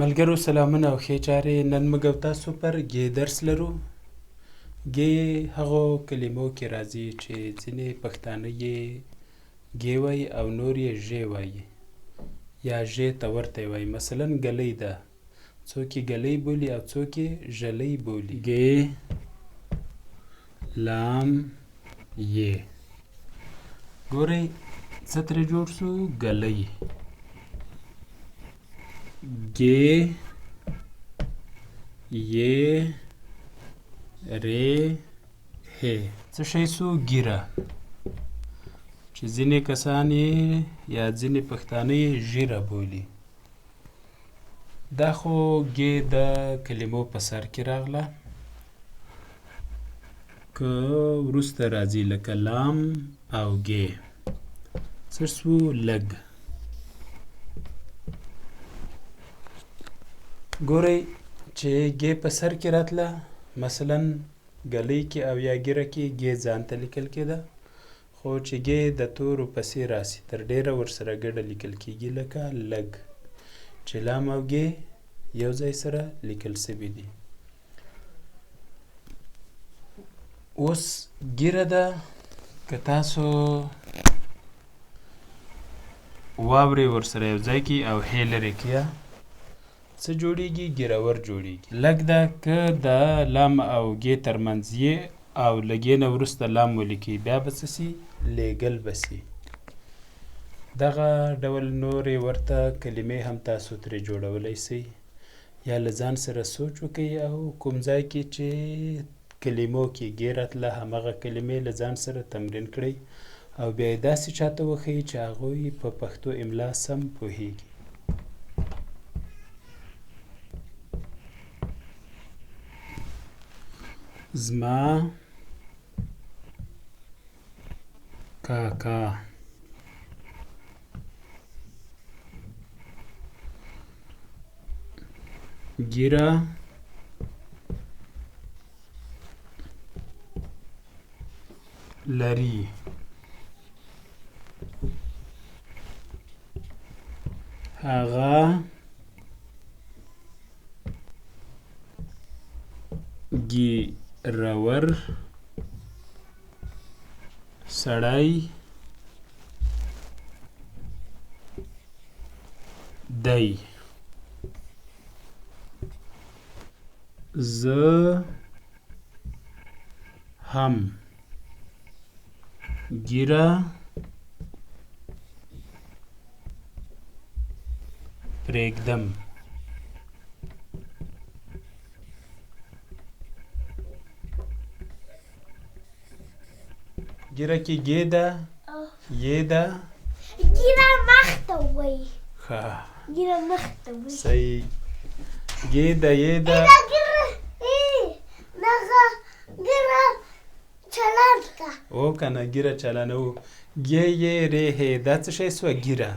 ملګرو سلامونه او ښې چارې. نن موږ او تاسو پر ګې درس لرو. ګې هغو کلمو کې راځي چې ځینې پښتانه یې ګې وایي او نور یې ژې وایي یا ژې ته ورته یې وایي. مثلا ګلۍ ده، څوک یې ګلۍ بولي او څوک یې ژلۍ بولي. ګې لام یې، ګورئ څه ترې جوړ سو؟ ګلۍ. ګې یې رې هې څه شی سو؟ ګیره، چې ځینې کسان یې یا ځینې پښتانه یې ږیره بولي. دا خو ګې د کلمو په سر کې راغله، که وروسته راځي لکه لام او ګې څه سو؟ لږ. ګورئ چې ګې په سر کې راتله، مثلا ګلۍ کې او یا ګیره کې ګې ځان ته لیکل کېده، خو چې ګې د تورو پسې راسي تر ډېره ورسره ګډه لیکل کېږي، لکه لږ، چې لام او ګې یو ځای سره لیکل سوي دي. اوس ګیره ده، که تاسو واورې ورسره یو ځای کی او هې لرې کیه څه جوړیږي؟ ګیرور جوړیږي. لږ ده، که د لام او ګې ترمنځ یې او له ګې نه وروسته لام ولیکي بیا به څه سي؟ لیږل به سي. دغه ډول نورې ورته کلمې هم تاسو ترې جوړولی سئ، یا له ځان سره سوچ وکړئ او کوم ځای کې چې کلمو کې ګې راتله همغه کلمې له ځان سره تمرین کړئ او بیا یې داسې چاته وښیئ چې هغوی په پښتو املا سم پوهیږي. زما کاکا ږیره لري. هغه ږیرور سړی دی. زه هم ږیره پرېږدم. ږیره کې ګې ده، یې ده. ږیره مخ ته وایي. ښه، ږیره مخ ته وایي. صحیح. ګې ده، یې ده. دا ږیره دغه ږیره چلند کا. او که نه ږیره چلنه وو. ګې یې رې هې دا څه شی سوه؟ ږیره.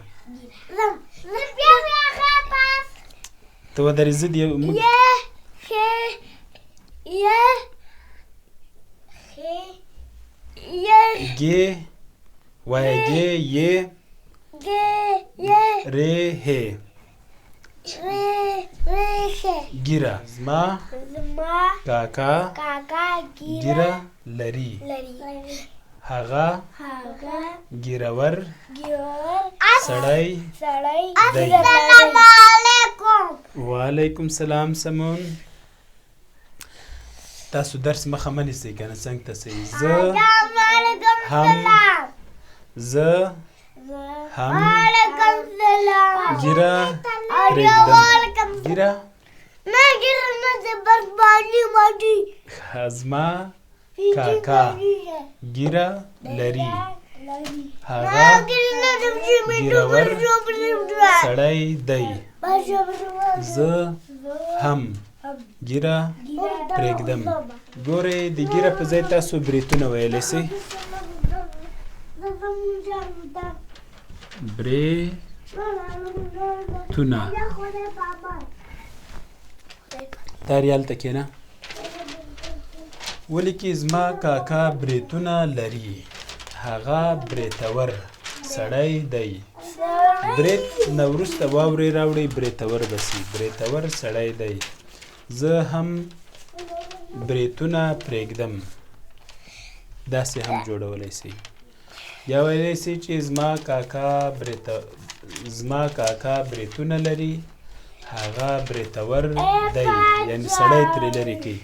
زم زه بیا مې هغه پاس. ته ودرې، زه دې موږ یې خې یې خې یې ګې وایه، ګې یې ګې یې رې هې رې رې خې. ږیره. زما زما کاکا کاکا ږیره ږیره لري. لري. هغه هغه ږیرور ږیرور سړی سړی دی. السلام علیکم. وعلیکم سلام. سمون تاسو درس مخه مه نیسئ که نه څنګ ته سئ. زه السلام علیکم. هم سلام. زه زه هم وعلیکم سلام. ږیره پرېږدم. وعلیکم. ږیره نه ږیره نه د بربادي باندې. زما کاکا ږیره لري. هغه ږیرور سړی دی. زه هم ږیره پرېږدم. ګورئ د ږیره په ځای تاسو بریتونه ویلی سئ. بریتونه. تاری هلته کښېنه. ولیکي زما کاکا بریتونه لري. هغه بریتور سړی دی. بریت نه وروسته واورې راوړئ، بریتور به سي، بریتور سړی دی. زه هم بریتونه پرېږدم، داسې هم جوړولی سي. یا ویلی سي چې زما کاکا بریتونه لري، هغه بریتور دی، یعنی سړی ترې لرې کوي.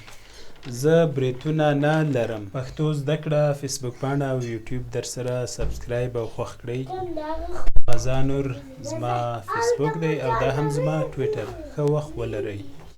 زه بریتونه نه لرم. پښتو زده کړه فیسبوک پاڼه او یوټیوب در سره سبسکرایب او خوښ کړئ. غزا نور زما فیسبوک دی او دا هم زما ټویټر. ښه وخت ولرئ.